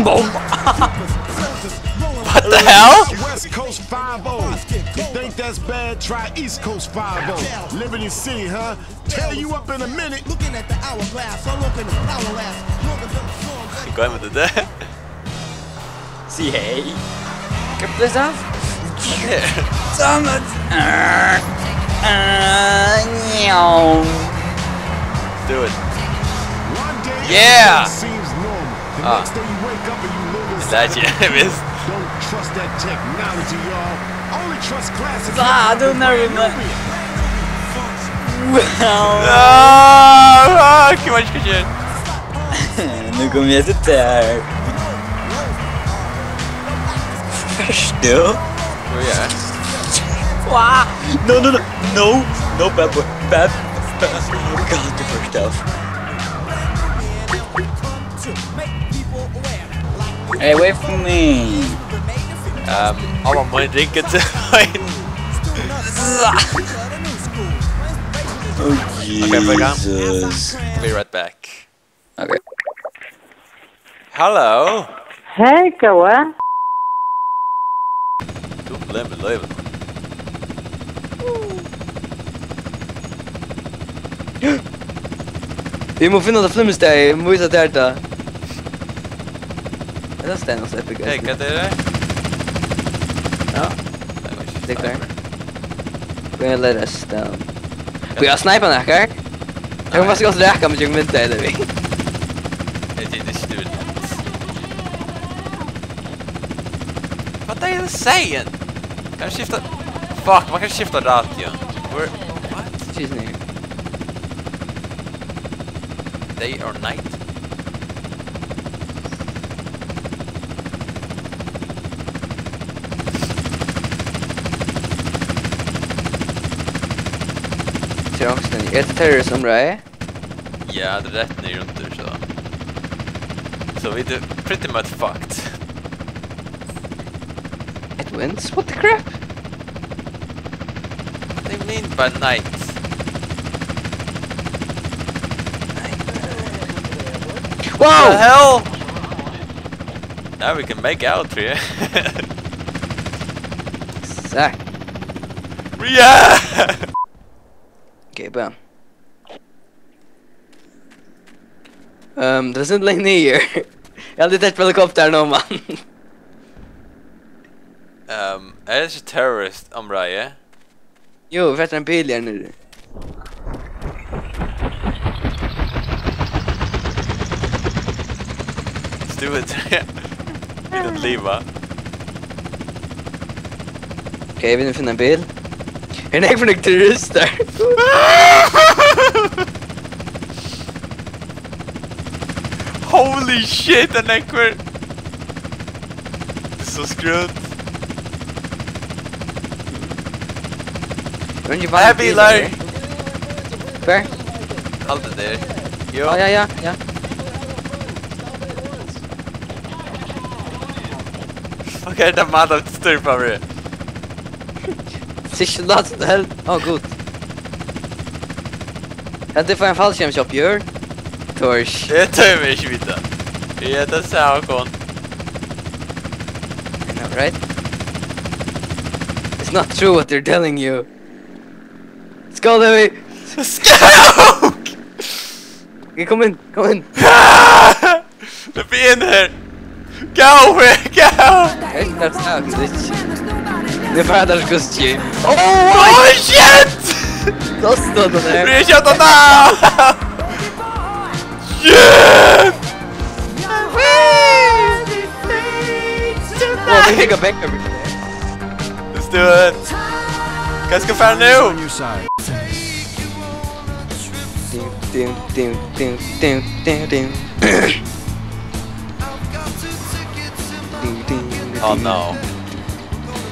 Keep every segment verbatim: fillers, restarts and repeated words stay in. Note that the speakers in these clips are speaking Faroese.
Boom! What the hell? West Coast five oh. You think that's bad? Try East Coast five oh. Living in city, huh? Tear you up in a minute. Looking at the hourglass, I'm looking at the hourglass. Looking at the Goimundo there. See, hey. Get this off. Damn it. Do it. One day Yeah. Everything seems normal. The Ah. Next day you wake up and you live That's inside it. Don't trust that technology, y'all. Only trust classic Ah, I hip-hop don't know, and man. Nubian. Ah, ah, que mais que gente? Não começa tarde. Estou. Oh, yeah. Wow. No, no, no. No, no, bad boy. Bad. God, the first half. Hey, wait for me. Um, I want my drink at the point. Oh, Okay, back on. Jesus. Be right back. Okay. Hello. Hey, góði. Tú blem í lívinum. Vit mugu finna tað flimmerstaðið, eg má vísa tær tað. Hetta stendur so epic. Hey, hvat er tað? Ja. Nei, veit ikki. Ligg har. Sniper. Go ahead, let us down. Go ahead, sniper nakar. Tað kann Nei. Faktiskt gott raka meg gjøgnum vindeygað, Levi. Hey, dude, this dude. What are you saying? Kann skifta. Fuck, man kann skifta radio. Where? What? She's near. Day or night? Trongs, men er tað terroristumráðið? Ja, tað er rætt niðurundir, so. So vit eru pretty much fucked. It wins? What the crap? What do you mean by night? Wow! The hell? Now we can make out here. Suck. Yeah! Okay, boom. Ehm, tað er sindur langt niður. Eg havi aldri sett helikoptar nú, mann. Ehm, er tað ikki terroristumráðið? Jú, vit fara ein bil her niðri. Stúr, vit at liva. Okay, vit finna ein bil. Er nógv fyri terroristar? Holy shit, er nógvur. Tað er so skrút. Ringi bara Abby, bilar. Hvar? Halt teg. Jú. Ja, ja, ja, ja. Fuck, er tað mat av størpa meg? Sist lat hel. Ó, gud. Kann eg fáa ein fallskjerm upp, Jørn? Tors. Eg tími ikki vita. Ja, tað sá eg kom. I know, right? It's not true what they're telling you. Skål, Levi! Skål! Okay, kom inn, kom inn. Let me in here. Go, man, go! Hey, that's not glitch. The father's ghost game. Oh, oh shit! Lost on the there. Reach out the now! Shit! Oh, we can go back everything. Let's do it. Hvat skal vi gjøre nå? Dim, dim, dim. Dim, dim, dim, Oh, dim. No.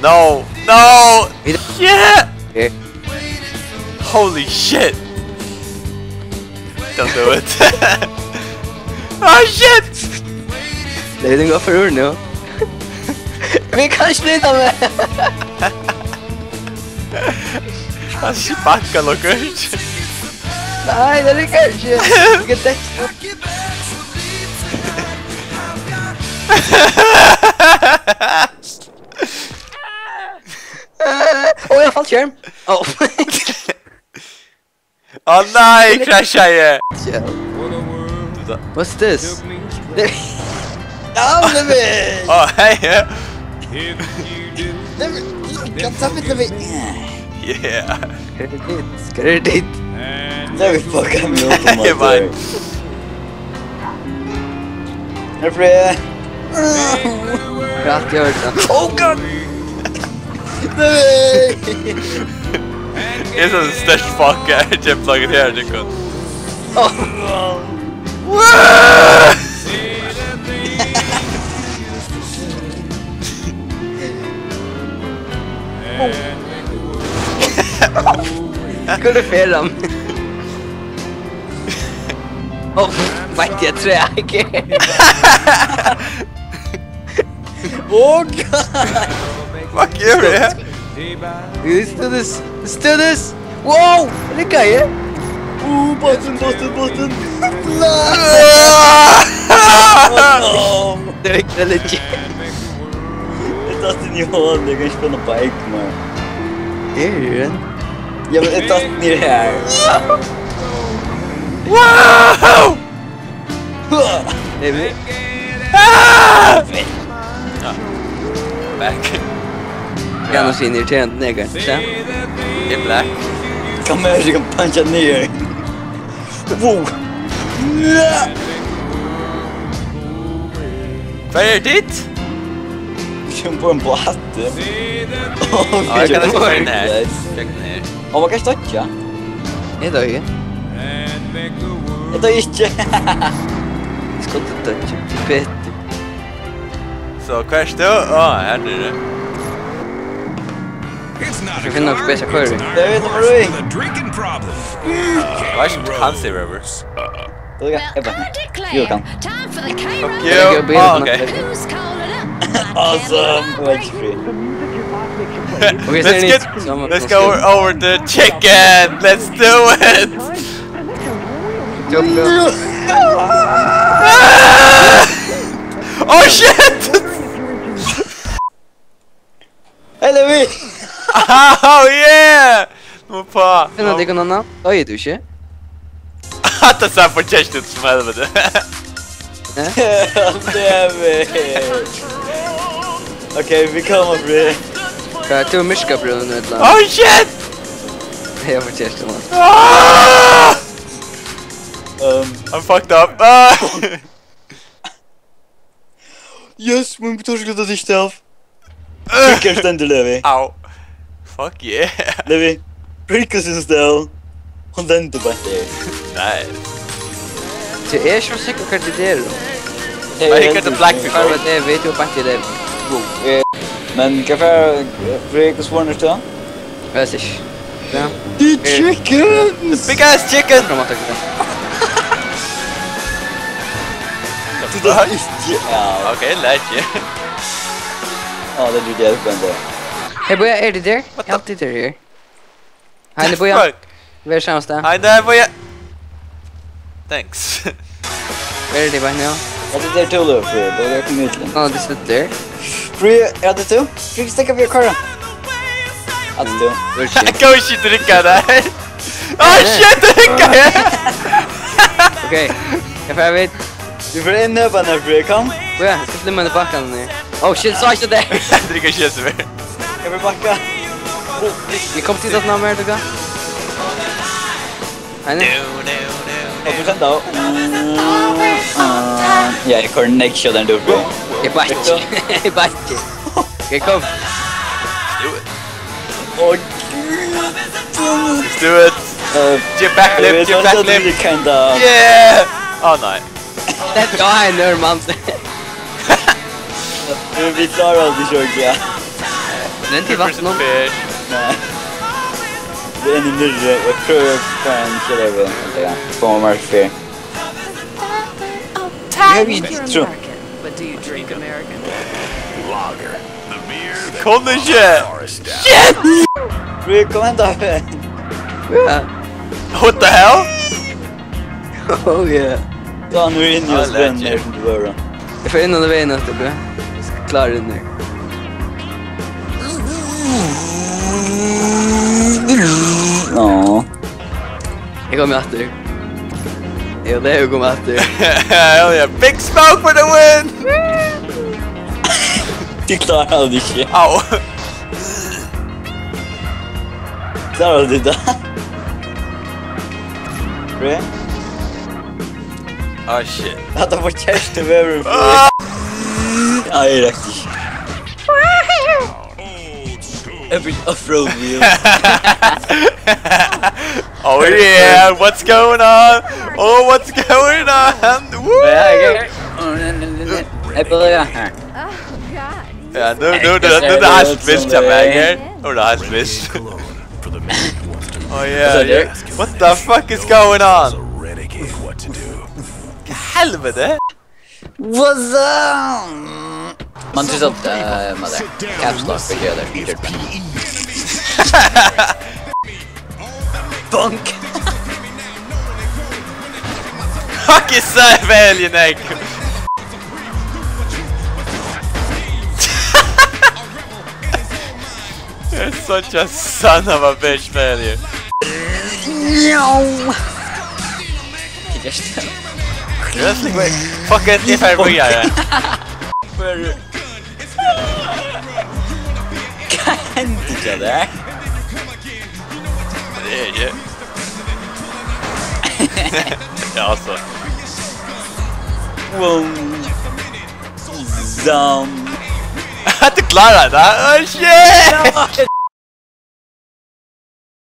No! No! Shit! Eh. Holy shit! Don't do it. Oh shit! Leyp teg upp her nú. Vit kunnu ikki flyta meg. Hann sparkar okkurt. Nei, tað riggar ikki. Vit kunnu detta. Ó, eg fall skjerm. Ó. Ó nei, krasjaði eg. What's this? Nei. Á, nei, men. Ó, hei. Nei, men, look, hann tar mitt við. Yeah. Credit, credit. Nei, við fucka meg upp um at Hey, man. Herfrø. Rætt gjørt, ja. Oh god! Nei! Eg er sånn størst fuck, eg kjemper laget her, du kan. Oh. Hvar er ferðan? Ó, veit eg, trúgvi eg ikki. Oh god! Fuck you, man. Let's do this. Let's do this. Wow! Riggaði. Uh, bottom, bottom, bottom. Nei! Oh, no. Tað er ikki legit. Eg datt inn í hol, eg kann ikki finna bike, man. Er hann? Ja, men eg datt niður her. Wow! Maybe. Ah! Ja. Back. Ja, nú sigi eg irriterandi, nei, kanskje. Eg er black. Kom her, eg kann puncha niður. Wow. Hvar er tit? Sum på ein báti. Á, eg kann ikki fara inn her. Nice. Sjekk inn her. Á, man kann ikki dodgja. Eg doyði. Eg doyði ikki. Eg skuldi doyggja. Til Petur. So, hvar ert tú? Á, her niðri. Eg skal finna okkurt betra koyri. Eg veit, nummer eitt. Why should Hansi rivers? Tú kan, eg bara, jú, kann. Fuck you. Eg byrjar. Ah, okay. Awesome. Wait, free. Okay, let's get, let's go over the chicken. Let's do it. Jump, jump. Oh shit! Hey, Levi! Oh yeah! Nú má. Finna tykkum annað. Oi, tú ikki? Hatta sá for kjekt út sum helviti. Levi! Ok, vit koma frí. Hvat, tú er myrkabrúnn, ella? Oh shit! Eg eri for kjekt, man. Ah! Um, I'm fucked up. Ah! Yes, mín motor skal tað ikki av. Sikkert stendur, Levi. Au. Fuck yeah. Levi, Pringles er stell. Hon stendur bara her. Nei. Tað er so sikkert hvat tað er. Hey, I got the black people. Hvat er tað, veit tú, bara til tað. Eh, men hvat er, eh, Pringles warner til? Veit ikki. Ja. The chickens! The big ass chicken! Fram at tykkum. The fuck? Ja. Ok, legit. Ja, det er det, det er. Hey, boy, er tað tað? What the fuck? Hei, boy. Fuck. Vit eru sama stað. Hei, nei, boy. Thanks. Where are they right now? Hvat er tað tú lurer fyri? Tað er komið til. Á, tað stendur. Free, er tað tú? Free, stikk av, vit koyra. At tú. Where is she? Go, shit, rygga der. Oh, shit, rygga, ja. Ok, hvar fara vit? Vit fara inn her, bara, Free, kom. Hvar? Skal flimma inn í bakkan her. Oh, shit, sá ikki tað. Rygga, shit, sum er. Skal vit bakka? Vit koma til tað snart, meir, tú. Nei, nei. Hvat prosent av? Ja, eg koyri next shot enn du. Eg bakki. Eg bakki. Ok, kom. Do it. Åh, gud. Do it. Eh, Get back, eg flip, veit get back, at flip. Vit kinda Yeah! Å nei. Tað er ein ør mann. Men vit klára alt í sjøk, ja. Men til vatn nå. Fish. Nei. Tað er ein nýggjur, eg prøvi at fáa ein kjølar við. Ja, fáa meir fyr. Eg havi ikki trú. But do you drink American? Lager. The beer that Kom ikki! Shit! Free, kom henda. Ja. What the hell? Oh yeah. Tá, nú er inni og spennandi, sum tú veit. Eg fer inn á vegin aftur, bro. Eg skal klára inn her. Nå. Eg komi aftur. Eg og Leo komi aftur. Hell yeah, big smoke for the win! Tit klára tað ikki. Au. Klára tit tað? Bro? Oh shit. Hatta var kjærasti veður. Ah! Ai, eg rakti ikki. Every off-road wheel. Oh yeah, what's going on? Oh, what's going on? Woo! Ja, ja, ja. Hey, bro, ja. Oh, God. Ja, nú, nú, nú, nú er tað heilt vilt hjá mær her. Nú er tað heilt vilt. Oh yeah, yeah. What the fuck is going on? Helvete! What's up? Man just, uh, mother. Caps lock for the other. Bonk. Fuck is that, man, you neck? You're such a son of a bitch, man, you. No. Just. Just like, wait. Fuck it, eg fari víðari. Hvat hendi hjá tær? Tað er ikki. Ja, altso. Wow. Zam. Tú klárar tað? Oh, shit!